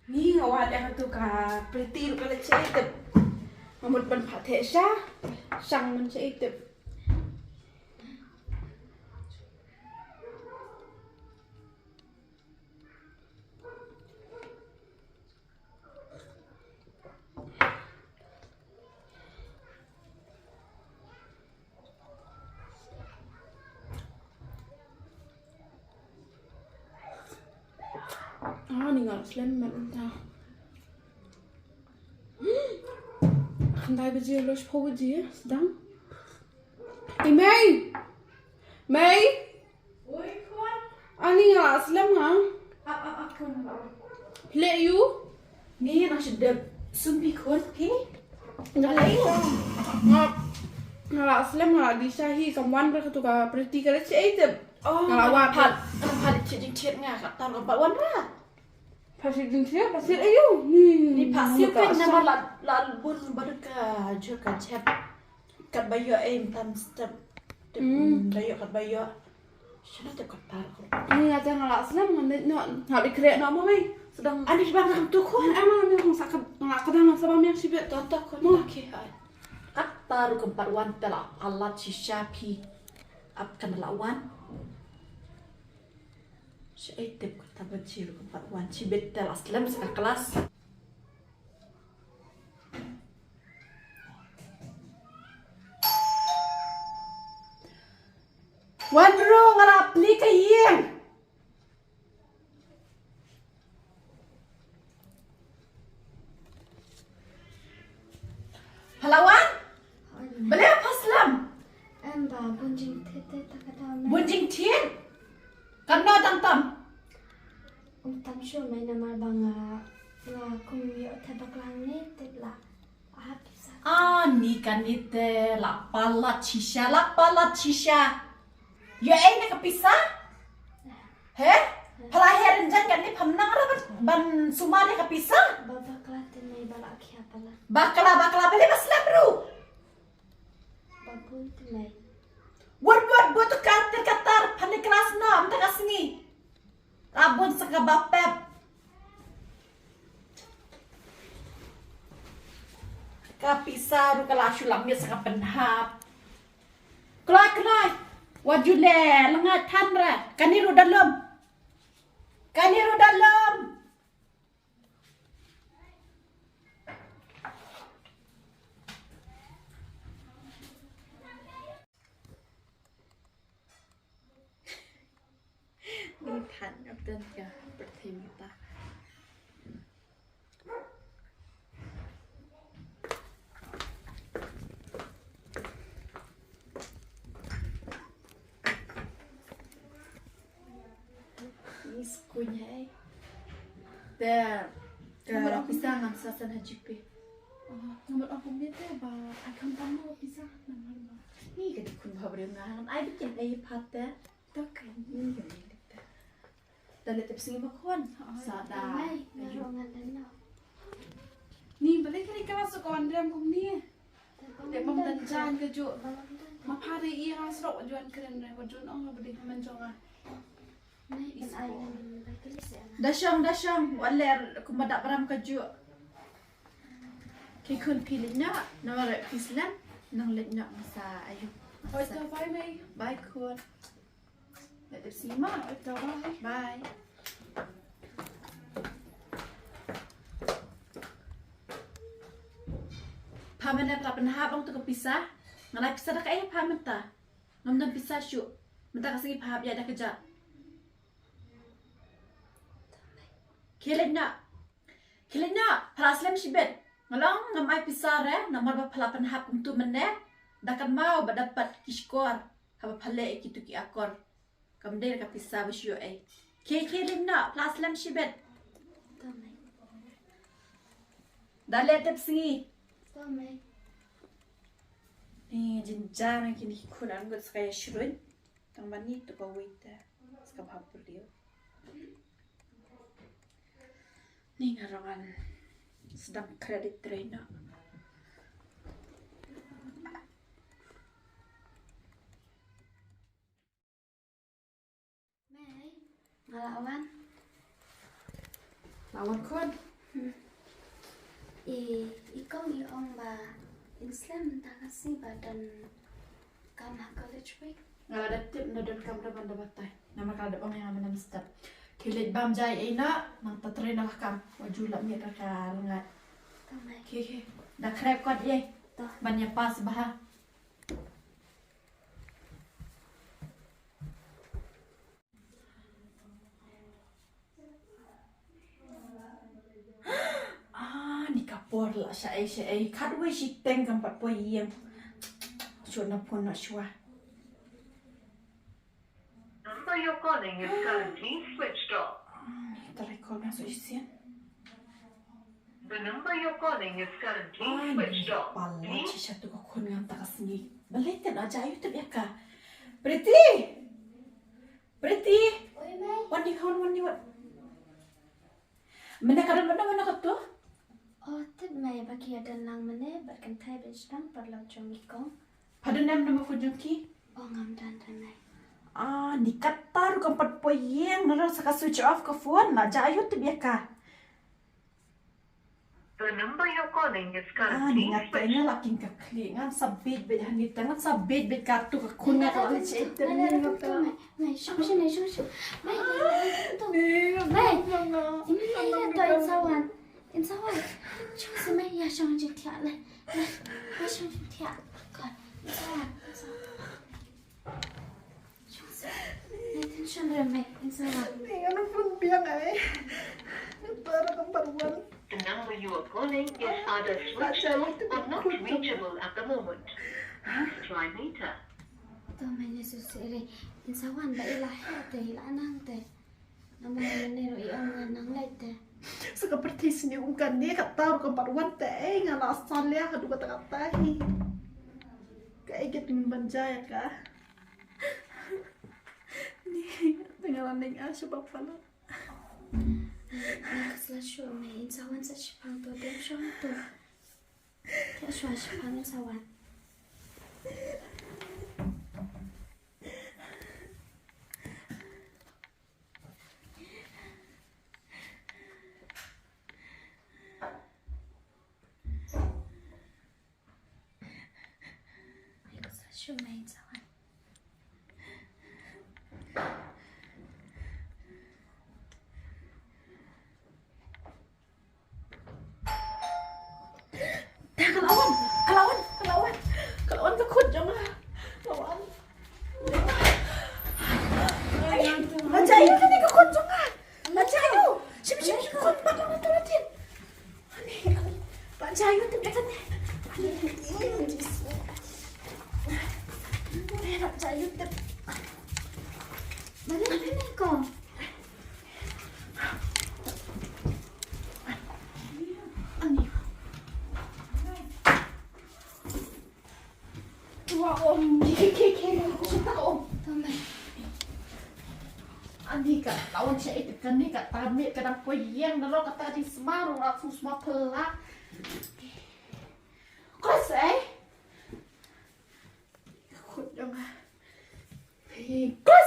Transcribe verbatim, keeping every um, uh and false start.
Ni nga wad ïa katu ka Pretty ruh ka leit sha itip. Nga mut ban phah theh sha. Shang ban sha itip. Ah, ni nga la slem mat mynta. Khyndai baje, lok shiphew baje, sdang. I Mei! Mei! Oi, khun. Ani nga la slem nga. Ap, ap, ap, khun, ap, ap. Phi leh aïu? Ni nang shu dep sum phi khun phi. Nga la, nga, nga la slem nga la die sha hi, kam wan re katu ka Pretty ka leit sha itip. Oh, nga la wad. Phat, phat thied jingthied nga, kata ruh kam pat wan re. Phat thied jingthied, phat thied aïu? Ni phat thied ka namar la, la bun badut ka jhur ka jhep. Katba ïoh ei tam step. Hmm. Da ïoh katba ïoh. Shano te kata ruh. Ni nga te nga la slem nga leit noh. Nga leit khreh noh mo Mei. Sdang. Ani ba ngam tu khun. Ama ni khun sa ka, nga ka dang sa ba miang shibit. To to khun. Mo. Okay, hai. Kata ruh kam pat wan te la palat shisha phi. Ap kan la wan. Sha itip kata baje ruh kam pat wan shibit te la slem sa ka klas. Wan ruh nga la plie ka ïing. Pha la wan? Balei pha slem? Em ba, bun jingthied te ta ka daw ne. Bun jingthied? Katno tang tam? Um tam shuh Mei namar ba nga, nga kum ïoh te bakla ngi tip la. Ah, pisa. Ah, ni kane te la palat shisha, la palat shisha. Ïoh ei na ka pisa? He? Pha la her jan kane pham nang ra ban, ban sumar ïa ka pisa? Ba bakla te Mei ba la khia palat. Bakla, bakla, balei ba slem ruh? Ba bun te Mei. Wat, wat, wat tu ka ter ka tar, phan ni klas na, mynta ka sngi. Ka bun sa kaba pep. Ka pisa ruh ka la shu lam ïa sa ka pynhap. Kloi, kloi. Wat ju leh lyngngoh than re. Kane ruh da lum. Kane ruh da lum. Ni than ap dan ka pyrthei mynta. Ni skunya ai. Te ka pisa ngam sa send ha GPay. Oh, nga mut ong kumne te ba ai khamtam mo pisa namar ba. Ni ka dei khun bha briew nga ngan ai bikin ai pat te. To ka ni ka ni te. Da leh tep sngi ba khun. Sa da. Bye. Nga ruh ngan da noh. Ni balei ka ri ka la sa ka wan rem kumne. Te bym don jan ka juh. Ma pha ri i nga srok juan kren re, wat jun ong ba dei man jong nga. Da shong, da shong, wat leh kumba da bram ka juh. Ki khun phi leit noh, namar phi slem, nang leit noh nga sa ayu. Oi, to bye Mei. Bye khun. Leit tep sngi ma. Oi, to bye. Bye. Pha mynne pha la pynhap ong tu ka pisa. Nga la pisa da kaei pha mynta. Ngam don pisa shuh. Mynta ka sngi pha hap ïa da ka jaka. Khie leit noh. Khie leit noh, pha la slem shibit. Nga la ong ngam ai pisa re, namar ba pha la pynhap kumtu mynne. Da kynmaw ba da pat ki shkor. Haba pha leh ïa kitu ki akor. Kam dei ka pisa ba shu ïoh ei. Khie, khie leit noh, pha la slem shibit. Da leh tep sngi. Ni jynjar na kine ki khun, ngut sa ka ïa shrui. Tang ba ni to kawei te. Sa ka bha briew. Ni nga ruh ngan sdang credit trainer. Mei, nga la wan. La wan khun. I, i kong i ong ba in slem mynta ka sngi ba don kam ha college week. Nga la da tip na don kam da ban da batai. Namar ka la da ong ïa nga mynta step. Ki leit bam jai ei na nang ta train na kam. Wa ju lap miet ka ka lngat. Tang mai. Ki ki. Da krep kot ei. Toh. Ban ïa pass bha. Ah, ni ka por la sha ei sha ei. Khatwei shiteng kam pat poi ïing. Shu na phone na shuwa. Number you're calling is currently switched off. Ah, ni ka lai call na so shisien. The number you're calling is currently Ah, ni switched off. Pala Please. Shisha tu ka khun ngan ta ka sngi. Balei ten aja ayu tu biaka. Pretty! Pretty! Oi, mai. Wan ni wan, wan ni wan. Mynne ka don mynne mynne ka tu? Oh, tip mai ba ki ïa don lang mynne bad kan thai ben sdang paralok jong i kong. Pha don em namar ka jong ki? Oh, ngam don don mai. Ah, ni katta ruh kam pat poi ïing na sa ka switch off ka phone na ja ayu tip ïa ka. The number you're calling is Ah, currently ni nga switched. Teng la king ka khlieh ngan sa bit bit hani teng ngan sa bit bit ka tu ka khun nga ka la che teng ni nga ta. Mai, shong shong, mai, shong shong. Mai, mai, mai, tu. Ni nga Mai. Mai. Ini ni to insawan. Insawan. Shong si mai ya shong jin thiah le. Ya shong jin thiah. Kon. Insawan. Insawan. Shong si. Mai tension re mai. Insawan. Ni nga nang pun biang ai. Para kam parwan. The number you are calling is either switched off or not reachable at the moment. Please try later. To mai ne su siri. Insawan ba ila he te ila nang te. Namar mynne ruh i ong ngan nang leit te. Sa ka pyrthei sniew um kane katta ruh kam pat wan te ei nga la salia haduh katta katta hi. Kaei kata ngin ban jia ïa ka. Ni te nga la neng ah sha ba palat. Ni ka sla shuh me insawan sa shipang to dem shong to. Ka shuh shipang insawan. Te ka la wan, ka la wan, ka la wan, ka la wan ka khun jong nga. Ka la wan. Ba jia ïa kane ka khun jong nga. Ba jia ïa. Shim, shim, shim, khun ba ka la wan tu la tin. Ani, ani. Ba jia ïa tu ïa kane. Ani, ani, ani. Ba jia ïa tu. Ba jia ïa tu ko. Ani ka lawan sha ite kane ka tamit ka dang poi ïeng na lo kata di sma ru rat su sma pela. Kos eh. Khut jong nga. Hey, kos.